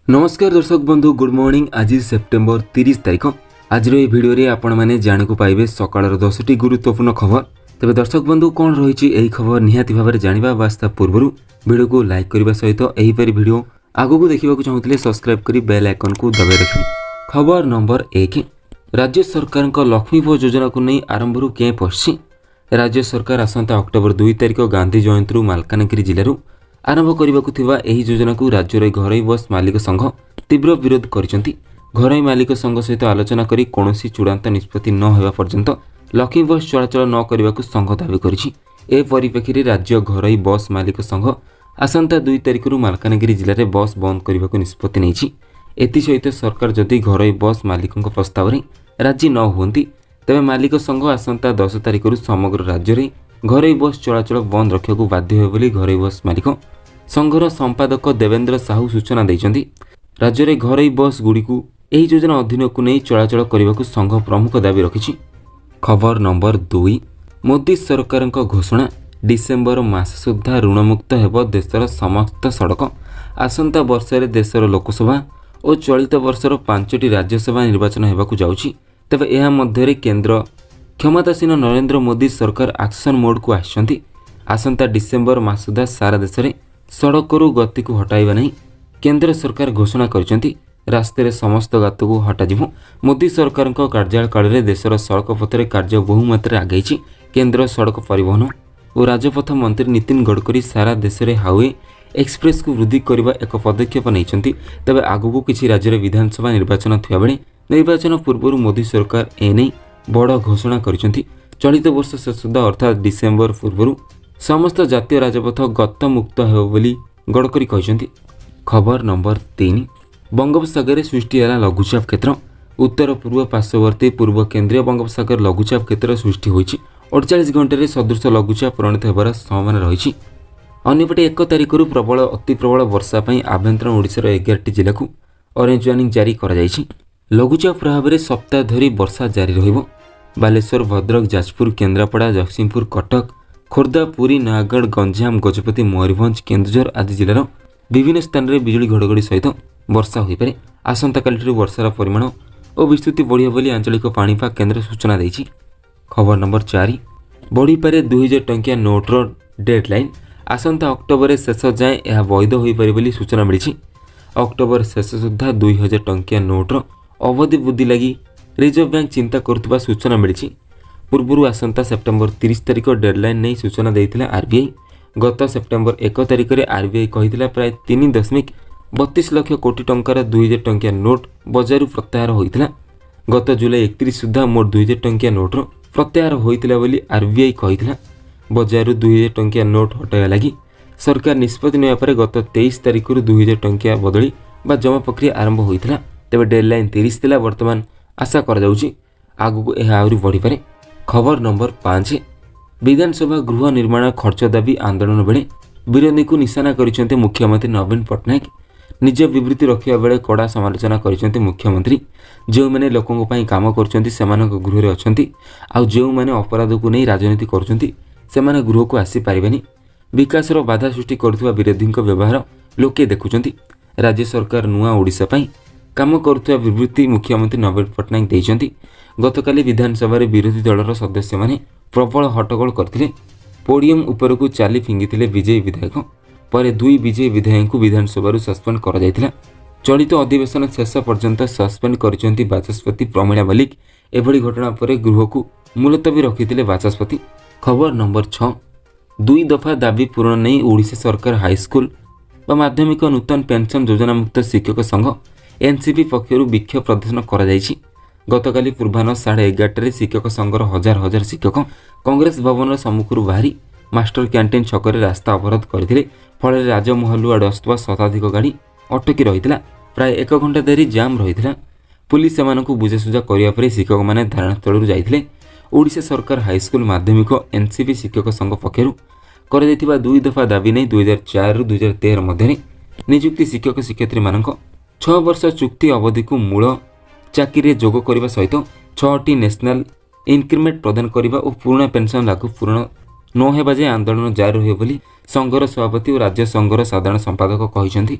ନମସ୍କାର ଦର୍ଶକ ବନ୍ଧୁ, ଗୁଡ୍ ମର୍ଣ୍ଣିଂ। ଆଜି ସେପ୍ଟେମ୍ବର 30 ତାରିଖ। ଆଜିର ଏହି ଭିଡ଼ିଓରେ ଆପଣମାନେ ଜାଣିବାକୁ ପାଇବେ ସକାଳର 10ଟି ଗୁରୁତ୍ୱପୂର୍ଣ୍ଣ ଖବର। ତେବେ ଦର୍ଶକ ବନ୍ଧୁ, କ'ଣ ରହିଛି ଏହି ଖବର ନିହାତି ଭାବରେ ଜାଣିବା। ବାସ୍, ତା ପୂର୍ବରୁ ଭିଡ଼ିଓକୁ ଲାଇକ୍ କରିବା ସହିତ ଏହିପରି ଭିଡ଼ିଓ ଆଗକୁ ଦେଖିବାକୁ ଚାହୁଁଥିଲେ ସବସ୍କ୍ରାଇବ୍ କରି ବେଲ୍ ଆଇକନ୍କୁ ଦବାଇ ରଖିବେ। ଖବର ନମ୍ବର 1, ରାଜ୍ୟ ସରକାରଙ୍କ ଲକ୍ଷ୍ମୀ ବସ୍ ଯୋଜନାକୁ ନେଇ ଆରମ୍ଭରୁ କେଁ ପଶିଛି। ରାଜ୍ୟ ସରକାର ଆସନ୍ତା ଅକ୍ଟୋବର 2 ତାରିଖ ଗାନ୍ଧୀ ଜୟନ୍ତୀରୁ ମାଲକାନଗିରି ଜିଲ୍ଲାରୁ ଆରମ୍ଭ କରିବାକୁ ଥିବା ଏହି ଯୋଜନାକୁ ରାଜ୍ୟର ଘରୋଇ ବସ୍ ମାଲିକ ସଂଘ ତୀବ୍ର ବିରୋଧ କରିଛନ୍ତି। ଘରୋଇ ମାଲିକ ସଂଘ ସହିତ ଆଲୋଚନା କରି କୌଣସି ଚୂଡ଼ାନ୍ତ ନିଷ୍ପତ୍ତି ନ ହେବା ପର୍ଯ୍ୟନ୍ତ ଲକ୍ଷ୍ମୀ ବସ୍ ଚଳାଚଳ ନ କରିବାକୁ ସଂଘ ଦାବି କରିଛି। ଏ ପରିପ୍ରେକ୍ଷୀରେ ରାଜ୍ୟ ଘରୋଇ ବସ୍ ମାଲିକ ସଂଘ ଆସନ୍ତା 2 ତାରିଖରୁ ମାଲକାନଗିରି ଜିଲ୍ଲାରେ ବସ୍ ବନ୍ଦ କରିବାକୁ ନିଷ୍ପତ୍ତି ନେଇଛି। ଏଥିସହିତ ସରକାର ଯଦି ଘରୋଇ ବସ୍ ମାଲିକଙ୍କ ପ୍ରସ୍ତାବରେ ରାଜି ନ ହୁଅନ୍ତି, ତେବେ ମାଲିକ ସଂଘ ଆସନ୍ତା 10 ତାରିଖରୁ ସମଗ୍ର ରାଜ୍ୟରେ ଘରୋଇ ବସ୍ ଚଳାଚଳ ବନ୍ଦ ରଖିବାକୁ ବାଧ୍ୟ ହେବ ବୋଲି ଘରୋଇ ବସ୍ ମାଲିକ ସଂଘର ସମ୍ପାଦକ ଦେବେନ୍ଦ୍ର ସାହୁ ସୂଚନା ଦେଇଛନ୍ତି। ରାଜ୍ୟରେ ଘରୋଇ ବସ୍ ଗୁଡ଼ିକୁ ଏହି ଯୋଜନା ଅଧୀନକୁ ନେଇ ଚଳାଚଳ କରିବାକୁ ସଂଘ ପ୍ରମୁଖ ଦାବି ରଖିଛି। ଖବର ନମ୍ବର 2, ମୋଦି ସରକାରଙ୍କ ଘୋଷଣା, ଡିସେମ୍ବର ମାସ ସୁଦ୍ଧା ଋଣମୁକ୍ତ ହେବ ଦେଶର ସମସ୍ତ ସଡ଼କ। ଆସନ୍ତା ବର୍ଷରେ ଦେଶର ଲୋକସଭା ଓ ଚଳିତ ବର୍ଷର ପାଞ୍ଚଟି ରାଜ୍ୟସଭା ନିର୍ବାଚନ ହେବାକୁ ଯାଉଛି। ତେବେ ଏହା ମଧ୍ୟରେ କେନ୍ଦ୍ର କ୍ଷମତାସୀନ ନରେନ୍ଦ୍ର ମୋଦି ସରକାର ଆକ୍ସନ୍ ମୋଡ୍କୁ ଆସିଛନ୍ତି। ଆସନ୍ତା ଡିସେମ୍ବର ମାସ ସୁଦ୍ଧା ସାରା ଦେଶରେ ସଡ଼କରୁ ଗାତକୁ ହଟାଇବା ନେଇ କେନ୍ଦ୍ର ସରକାର ଘୋଷଣା କରିଛନ୍ତି। ରାସ୍ତାରେ ସମସ୍ତ ଗାତକୁ ହଟାଯିବ। ମୋଦି ସରକାରଙ୍କ କାର୍ଯ୍ୟକାଳରେ ଦେଶର ସଡ଼କ ପଥରେ କାର୍ଯ୍ୟ ବହୁମାତ୍ରାରେ ଆଗେଇଛି। କେନ୍ଦ୍ର ସଡ଼କ ପରିବହନ ଓ ରାଜପଥ ମନ୍ତ୍ରୀ ନୀତିନ ଗଡ଼କରୀ ସାରା ଦେଶରେ ହାଇୱେ ଏକ୍ସପ୍ରେସକୁ ବୃଦ୍ଧି କରିବା ଏକ ପଦକ୍ଷେପ ନେଇଛନ୍ତି। ତେବେ ଆଗକୁ କିଛି ରାଜ୍ୟରେ ବିଧାନସଭା ନିର୍ବାଚନ ଥିବାବେଳେ ନିର୍ବାଚନ ପୂର୍ବରୁ ମୋଦି ସରକାର ଏନେଇ ବଡ଼ ଘୋଷଣା କରିଛନ୍ତି। ଚଳିତ ବର୍ଷ ଶେଷ ସୁଦ୍ଧା, ଅର୍ଥାତ୍ ଡିସେମ୍ବର ପୂର୍ବରୁ ସମସ୍ତ ଜାତୀୟ ରାଜପଥ ଗର୍ତ୍ତମୁକ୍ତ ହେବ ବୋଲି ଗଡ଼କରୀ କହିଛନ୍ତି। ଖବର ନମ୍ବର 3, ବଙ୍ଗୋପସାଗରରେ ସୃଷ୍ଟି ହେଲା ଲଘୁଚାପ କ୍ଷେତ୍ର। ଉତ୍ତର ପୂର୍ବ ପାର୍ଶ୍ୱବର୍ତ୍ତୀ ପୂର୍ବ କେନ୍ଦ୍ରୀୟ ବଙ୍ଗୋପସାଗର ଲଘୁଚାପ କ୍ଷେତ୍ର ସୃଷ୍ଟି ହୋଇଛି। 48 ଘଣ୍ଟାରେ ସଦୃଶ ଲଘୁଚାପ ପରିଣତ ହେବାର ସମ୍ଭାବନା ରହିଛି। ଅନ୍ୟପଟେ 1 ତାରିଖରୁ ପ୍ରବଳ, ଅତି ପ୍ରବଳ ବର୍ଷା ପାଇଁ ଆଭ୍ୟନ୍ତରୀଣ ଓଡ଼ିଶାର 11ଟି ଜିଲ୍ଲାକୁ ଅରେଞ୍ଜ ୱାର୍ଣ୍ଣିଂ ଜାରି କରାଯାଇଛି। ଲଘୁଚାପ ପ୍ରଭାବରେ ସପ୍ତାହ ଧରି ବର୍ଷା ଜାରି ରହିବ। ବାଲେଶ୍ୱର, ଭଦ୍ରକ, ଯାଜପୁର, କେନ୍ଦ୍ରାପଡ଼ା, ଜଗତସିଂହପୁର, କଟକ, ଖୋର୍ଦ୍ଧା, ପୁରୀ, ନୟାଗଡ଼, ଗଞ୍ଜାମ, ଗଜପତି, ମୟୂରଭଞ୍ଜ, କେନ୍ଦୁଝର ଆଦି ଜିଲ୍ଲାର ବିଭିନ୍ନ ସ୍ଥାନରେ ବିଜୁଳି ଘଡ଼ଘଡ଼ି ସହିତ ବର୍ଷା ହୋଇପାରେ। ଆସନ୍ତାକାଲିଠାରୁ ବର୍ଷାର ପରିମାଣ ଓ ବିସ୍ତୃତି ବଢ଼ିବ ବୋଲି ଆଞ୍ଚଳିକ ପାଣିପାଗ କେନ୍ଦ୍ର ସୂଚନା ଦେଇଛି। ଖବର ନମ୍ବର 4, ବଢ଼ିପାରେ 2000 ଟଙ୍କିଆ ନୋଟ୍ର ଡେଡ୍ ଲାଇନ୍। ଆସନ୍ତା ଅକ୍ଟୋବରରେ ଶେଷ ଯାଏଁ ଏହା ବୈଧ ହୋଇପାରେ ବୋଲି ସୂଚନା ମିଳିଛି। ଅକ୍ଟୋବର ଶେଷ ସୁଦ୍ଧା 2000 ଟଙ୍କିଆ ନୋଟ୍ର ଅବଧି ବୃଦ୍ଧି ଲାଗି ରିଜର୍ଭ ବ୍ୟାଙ୍କ ଚିନ୍ତା କରୁଥିବା ସୂଚନା ମିଳିଛି। ପୂର୍ବରୁ ଆସନ୍ତା ସେପ୍ଟେମ୍ବର 30 ତାରିଖ ଡେଡ୍ଲାଇନ୍ ନେଇ ସୂଚନା ଦେଇଥିଲା ଆର୍ବିଆଇ। ଗତ ସେପ୍ଟେମ୍ବର 1 ତାରିଖରେ ଆର୍ବିଆଇ କହିଥିଲା, ପ୍ରାୟ 3.32 ଲକ୍ଷ କୋଟି ଟଙ୍କାର 2000 ଟଙ୍କିଆ ନୋଟ୍ ବଜାରରୁ ପ୍ରତ୍ୟାହାର ହୋଇଥିଲା। ଗତ ଜୁଲାଇ 31 ସୁଦ୍ଧା ମୋଟ 2000 ଟଙ୍କିଆ ନୋଟ୍ର ପ୍ରତ୍ୟାହାର ହୋଇଥିଲା ବୋଲି ଆର୍ବିଆଇ କହିଥିଲା। ବଜାରରୁ 2000 ଟଙ୍କିଆ ନୋଟ୍ ହଟାଇବା ଲାଗି ସରକାର ନିଷ୍ପତ୍ତି ନେବା ପରେ ଗତ 23 ତାରିଖରୁ 2000 ଟଙ୍କିଆ ବଦଳି ବା ଜମା ପ୍ରକ୍ରିୟା ଆରମ୍ଭ ହୋଇଥିଲା। ତେବେ ଡେଡ୍ଲାଇନ୍ 30 ଥିଲା। ବର୍ତ୍ତମାନ ଆଶା କରାଯାଉଛି ଆଗକୁ ଏହା ଆହୁରି ବଢ଼ିପାରେ। ଖବର ନମ୍ବର 5, ବିଧାନସଭା ଗୃହ ନିର୍ମାଣ ଖର୍ଚ୍ଚ ଦାବି ଆନ୍ଦୋଳନ ବେଳେ ବିରୋଧୀଙ୍କୁ ନିଶାନା କରିଛନ୍ତି ମୁଖ୍ୟମନ୍ତ୍ରୀ ନବୀନ ପଟ୍ଟନାୟକ। ନିଜ ବିବୃତ୍ତି ରଖିବା ବେଳେ କଡ଼ା ସମାଲୋଚନା କରିଛନ୍ତି ମୁଖ୍ୟମନ୍ତ୍ରୀ। ଯେଉଁମାନେ ଲୋକଙ୍କ ପାଇଁ କାମ କରୁଛନ୍ତି, ସେମାନଙ୍କ ଗୃହରେ ଅଛନ୍ତି, ଆଉ ଯେଉଁମାନେ ଅପରାଧକୁ ନେଇ ରାଜନୀତି କରୁଛନ୍ତି, ସେମାନେ ଗୃହକୁ ଆସିପାରିବେନି। ବିକାଶର ବାଧା ସୃଷ୍ଟି କରୁଥିବା ବିରୋଧୀଙ୍କ ବ୍ୟବହାର ଲୋକେ ଦେଖୁଛନ୍ତି। ରାଜ୍ୟ ସରକାର ନୂଆ ଓଡ଼ିଶା ପାଇଁ କାମ କରୁଥିବା ବିବୃତ୍ତି ମୁଖ୍ୟମନ୍ତ୍ରୀ ନବୀନ ପଟ୍ଟନାୟକ ଦେଇଛନ୍ତି। ଗତକାଲି ବିଧାନସଭାରେ ବିରୋଧୀ ଦଳର ସଦସ୍ୟମାନେ ପ୍ରବଳ ହଟ୍ଟଗୋଳ କରିଥିଲେ। ପୋଡିୟମ ଉପରକୁ ଚାଲି ଫିଙ୍ଗିଥିଲେ ବିଜେପି ବିଧାୟକ। ପରେ ଦୁଇ ବିଜେପି ବିଧାୟକଙ୍କୁ ବିଧାନସଭାରୁ ସସ୍ପେଣ୍ଡ କରାଯାଇଥିଲା। ଚଳିତ ଅଧିବେଶନ ଶେଷ ପର୍ଯ୍ୟନ୍ତ ସସ୍ପେଣ୍ଡ କରିଛନ୍ତି ବାଚସ୍ପତି ପ୍ରମିଳା ମଲ୍ଲିକ। ଏଭଳି ଘଟଣା ପରେ ଗୃହକୁ ମୁଲତବୀ ରଖିଥିଲେ ବାଚସ୍ପତି। ଖବର ନମ୍ବର 6, ଦୁଇ ଦଫା ଦାବି ପୂରଣ ନେଇ ଓଡ଼ିଶା ସରକାର ହାଇସ୍କୁଲ ବା ମାଧ୍ୟମିକ ନୂତନ ପେନ୍ସନ୍ ଯୋଜନାମୁକ୍ତ ଶିକ୍ଷକ ସଂଘ ଏନ୍ସିପି ପକ୍ଷରୁ ବିକ୍ଷୋଭ ପ୍ରଦର୍ଶନ କରାଯାଇଛି। ଗତକାଲି ପୂର୍ବାହ୍ନ 11:30ରେ ଶିକ୍ଷକ ସଂଘର ହଜାର ହଜାର ଶିକ୍ଷକ କଂଗ୍ରେସ ଭବନର ସମ୍ମୁଖରୁ ବାହାରି ମାଷ୍ଟର କ୍ୟାଣ୍ଟିନ୍ ଛକରେ ରାସ୍ତା ଅବରୋଧ କରିଥିଲେ। ଫଳରେ ରାଜମହଲରୁ ଆଡ଼ୁ ଆସୁଥିବା ଶତାଧିକ ଗାଡ଼ି ଅଟକି ରହିଥିଲା। ପ୍ରାୟ ଏକ ଘଣ୍ଟା ଧରି ଜାମ୍ ରହିଥିଲା। ପୁଲିସ ସେମାନଙ୍କୁ ବୁଝାସୁଝା କରିବା ପରେ ଶିକ୍ଷକମାନେ ଧାରଣାସ୍ଥଳରୁ ଯାଇଥିଲେ। ଓଡ଼ିଶା ସରକାର ହାଇସ୍କୁଲ ମାଧ୍ୟମିକ ଏନ୍ସିପି ଶିକ୍ଷକ ସଂଘ ପକ୍ଷରୁ କରାଯାଇଥିବା ଦୁଇ ଦଫା ଦାବି ନେଇ 2004ରୁ 2013 ମଧ୍ୟରେ ନିଯୁକ୍ତି ଶିକ୍ଷକ ଶିକ୍ଷୟିତ୍ରୀମାନଙ୍କ 6 ବର୍ଷ ଚୁକ୍ତି ଅବଧିକୁ ମୂଳ ଚାକିରିରେ ଯୋଗ କରିବା ସହିତ ଛଅଟି ନ୍ୟାସନାଲ ଇନକ୍ରିମେଣ୍ଟ ପ୍ରଦାନ କରିବା ଓ ପୁରୁଣା ପେନ୍ସନ୍ ଲାଗୁ ପୂରଣ ନ ହେବା ଯାଏଁ ଆନ୍ଦୋଳନ ଜାରି ରହିବ ବୋଲି ସଂଘର ସଭାପତି ଓ ରାଜ୍ୟ ସଂଘର ସାଧାରଣ ସମ୍ପାଦକ କହିଛନ୍ତି।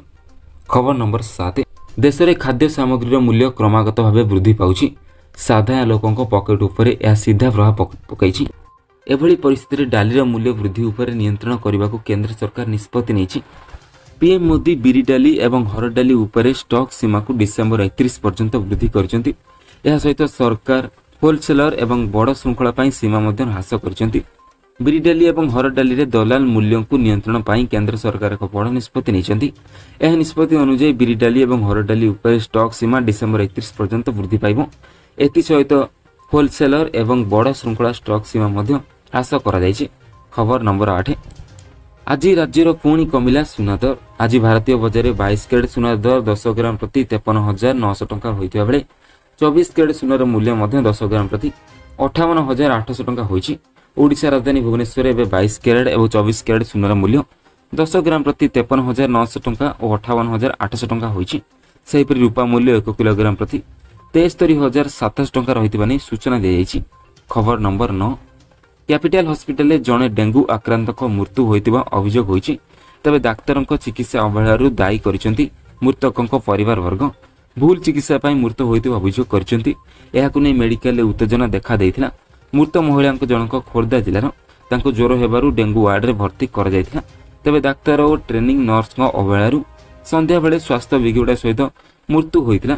ଖବର ନମ୍ବର 7, ଦେଶରେ ଖାଦ୍ୟ ସାମଗ୍ରୀର ମୂଲ୍ୟ କ୍ରମାଗତ ଭାବେ ବୃଦ୍ଧି ପାଉଛି। ସାଧାରଣ ଲୋକଙ୍କ ପକେଟ ଉପରେ ଏହା ସିଧା ପ୍ରଭାବ ପକାଇଛି। ଏଭଳି ପରିସ୍ଥିତିରେ ଡାଲିର ମୂଲ୍ୟ ବୃଦ୍ଧି ଉପରେ ନିୟନ୍ତ୍ରଣ କରିବାକୁ କେନ୍ଦ୍ର ସରକାର ନିଷ୍ପତ୍ତି ନେଇଛି। ପିଏମ୍ ମୋଦି ବିରି ଡାଲି ଏବଂ ହରଡ଼ ଡାଲି ଉପରେ ଷ୍ଟକ୍ ସୀମାକୁ ଡିସେମ୍ବର 31 ପର୍ଯ୍ୟନ୍ତ ବୃଦ୍ଧି କରିଛନ୍ତି। ଏହା ସହିତ ସରକାର ହୋଲସେଲର ଏବଂ ବଡ଼ ଶୃଙ୍ଖଳା ପାଇଁ ସୀମା ମଧ୍ୟ ହ୍ରାସ କରିଛନ୍ତି। ବିରି ଡାଲି ଏବଂ ହରଡ଼ ଡାଲିରେ ଦଲାଲ ମୂଲ୍ୟକୁ ନିୟନ୍ତ୍ରଣ ପାଇଁ କେନ୍ଦ୍ର ସରକାର ଏକ ବଡ଼ ନିଷ୍ପତ୍ତି ନେଇଛନ୍ତି। ଏହା ନିଷ୍ପତ୍ତି ଅନୁଯାୟୀ, ବିରି ଡାଲି ଏବଂ ହରଡ଼ ଡାଲି ଉପରେ ଷ୍ଟକ୍ ସୀମା ଡିସେମ୍ବର 31 ପର୍ଯ୍ୟନ୍ତ ବୃଦ୍ଧି ପାଇବ। ଏଥିସହିତ ହୋଲସେଲର ଏବଂ ବଡ଼ ଶୃଙ୍ଖଳା ଷ୍ଟକ୍ ସୀମା ମଧ୍ୟ ହ୍ରାସ କରାଯାଇଛି। ଖବର ନମ୍ବର 8। ଆଜି ରାଜ୍ୟର ପୁଣି କମିଲା ସୁନା ଦର। ଆଜି ଭାରତୀୟ ବଜାରରେ 22 କ୍ୟାରେଟ୍ ସୁନା ଦର 10 ଗ୍ରାମ ପ୍ରତି 53,900 ଟଙ୍କା ହୋଇଥିବା ବେଳେ 24 କ୍ୟାରେଟ୍ ସୁନାର ମୂଲ୍ୟ ମଧ୍ୟ 10 ଗ୍ରାମ ପ୍ରତି 58,800 ଟଙ୍କା ହୋଇଛି। ଓଡ଼ିଶା ରାଜଧାନୀ ଭୁବନେଶ୍ୱରରେ ଏବେ 22 କ୍ୟାରେଟ୍ ଏବଂ 24 କ୍ୟାରେଟ୍ ସୁନାର ମୂଲ୍ୟ 10 ଗ୍ରାମ ପ୍ରତି 53,900 ଟଙ୍କା ଓ 58,800 ଟଙ୍କା ହୋଇଛି। ସେହିପରି ରୂପା ମୂଲ୍ୟ 1 କିଲୋଗ୍ରାମ ପ୍ରତି 73,700 ଟଙ୍କା ରହିଥିବା ନେଇ ସୂଚନା ଦିଆଯାଇଛି। ଖବର ନମ୍ବର 9। କ୍ୟାପିଟାଲ ହସ୍ପିଟାଲରେ ଜଣେ ଡେଙ୍ଗୁ ଆକ୍ରାନ୍ତଙ୍କ ମୃତ୍ୟୁ ହୋଇଥିବା ଅଭିଯୋଗ ହୋଇଛି। ତେବେ ଡାକ୍ତରଙ୍କ ଚିକିତ୍ସା ଅବହେଳାରୁ ଦାୟୀ କରିଛନ୍ତି ମୃତକଙ୍କ ପରିବାର ବର୍ଗ। ଭୁଲ ଚିକିତ୍ସା ପାଇଁ ମୃତ୍ୟୁ ହୋଇଥିବା ଅଭିଯୋଗ କରିଛନ୍ତି। ଏହାକୁ ନେଇ ମେଡିକାଲରେ ଉତ୍ତେଜନା ଦେଖା ଦେଇଥିଲା। ମୃତ ମହିଳାଙ୍କ ଜଣକ ଖୋର୍ଦ୍ଧା ଜିଲ୍ଲାର। ତାଙ୍କୁ ଜ୍ୱର ହେବାରୁ ଡେଙ୍ଗୁ ୱାର୍ଡରେ ଭର୍ତ୍ତି କରାଯାଇଥିଲା। ତେବେ ଡାକ୍ତର ଓ ଟ୍ରେନିଂ ନର୍ସଙ୍କ ଅବହେଳାରୁ ସନ୍ଧ୍ୟାବେଳେ ସ୍ୱାସ୍ଥ୍ୟ ବିଗିଡ଼ିବା ସହିତ ମୃତ୍ୟୁ ହୋଇଥିଲା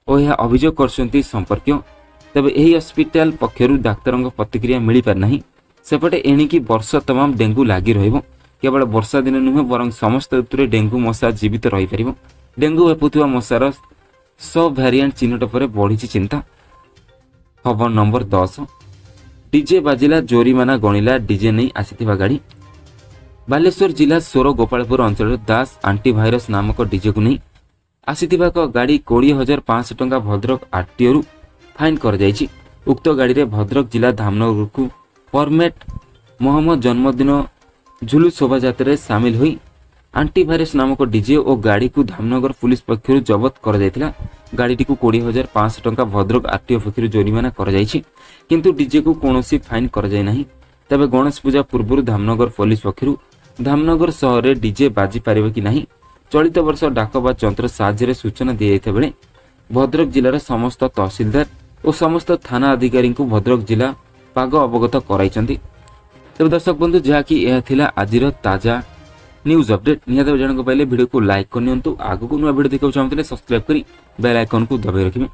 ଓ ଏହା ଅଭିଯୋଗ କରିଛନ୍ତି ସମ୍ପର୍କୀୟ। ତେବେ ଏହି ହସ୍ପିଟାଲ ପକ୍ଷରୁ ଡାକ୍ତରଙ୍କ ପ୍ରତିକ୍ରିୟା ମିଳିପାରିନାହିଁ। ସେପଟେ ଏଣିକି ବର୍ଷ ତମାମ ଡେଙ୍ଗୁ ଲାଗି ରହିବ। କେବଳ ବର୍ଷା ଦିନ ନୁହେଁ, ବରଂ ସମସ୍ତ ଋତୁରେ ଡେଙ୍ଗୁ ମଶା ଜୀବିତ ରହିପାରିବ। ଡେଙ୍ଗୁ ବ୍ୟାପୁଥିବା ମଶାର ସବ୍ ଭ୍ୟାରିଆଣ୍ଟ ଚିହ୍ନଟ ପରେ ବଢ଼ିଛି ଚିନ୍ତା। ଖବର ନମ୍ବର 10। ଡିଜେ ବାଜିଲା, ଜୋରିମାନା ଗଣିଲା ଡିଜେ ନେଇ ଆସିଥିବା ଗାଡ଼ି। ବାଲେଶ୍ୱର ଜିଲ୍ଲା ସୋର ଗୋପାଳପୁର ଅଞ୍ଚଳରେ ଦାସ ଆଣ୍ଟିଭାଇରସ୍ ନାମକ ଡିଜେକୁ ନେଇ ଆସିଥିବା ଏକ ଗାଡ଼ି 20,500 ଟଙ୍କା ଭଦ୍ରକ ଆରଟିଓରୁ ଫାଇନ୍ କରାଯାଇଛି। ଉକ୍ତ ଗାଡ଼ିରେ ଭଦ୍ରକ ଜିଲ୍ଲା ଧାମନଗରକୁ ପରମେଟ ମହମ୍ମଦ ଜନ୍ମଦିନ ଝୁଲୁ ଶୋଭାଯାତ୍ରାରେ ସାମିଲ ହୋଇ ଆଣ୍ଟିଭାଇରସ୍ ନାମକ ଡିଜେ ଓ ଗାଡ଼ିକୁ ଧାମନଗର ପୁଲିସ ପକ୍ଷରୁ ଜବତ କରାଯାଇଥିଲା। ଗାଡ଼ିଟିକୁ 20,500 ଟଙ୍କା ଭଦ୍ରକ ଆରଟିଓ ପକ୍ଷରୁ ଜୋରିମାନା କରାଯାଇଛି, କିନ୍ତୁ ଡିଜେକୁ କୌଣସି ଫାଇନ୍ କରାଯାଇ ନାହିଁ। ତେବେ ଗଣେଶ ପୂଜା ପୂର୍ବରୁ ଧାମନଗର ପୋଲିସ ପକ୍ଷରୁ ଧାମନଗର ସହରରେ ଡିଜେ ବାଜି ପାରିବ କି ନାହିଁ, ଚଳିତ ବର୍ଷ ଡାକବାଜ ଯନ୍ତ୍ର ସାହାଯ୍ୟରେ ସୂଚନା ଦିଆଯାଇଥିବା ବେଳେ ଭଦ୍ରକ ଜିଲ୍ଲାର ସମସ୍ତ ତହସିଲଦାର ଓ ସମସ୍ତ ଥାନା ଅଧିକାରୀଙ୍କୁ ଭଦ୍ରକ ଜିଲ୍ଲା ପାଗ ଅବଗତ କରାଇଛନ୍ତି। ତେବେ ଦର୍ଶକ ବନ୍ଧୁ, ଯାହାକି ଏହା ଥିଲା ଆଜିର ତାଜା ନ୍ୟୁଜ୍ ଅପଡେଟ୍। ନିହାତି ଭାବେ ଜାଣିବାକୁ ପାଇଲେ, ଭିଡ଼ିଓକୁ ଲାଇକ୍ କରିନିଅନ୍ତୁ। ଆଗକୁ ନୂଆ ଭିଡ଼ିଓ ଦେଖିବାକୁ ଚାହୁଁଥିଲେ ସବସ୍କ୍ରାଇବ୍ କରି ବେଲ୍ ଆଇକନ୍କୁ ଦବାଇ ରଖିବେ।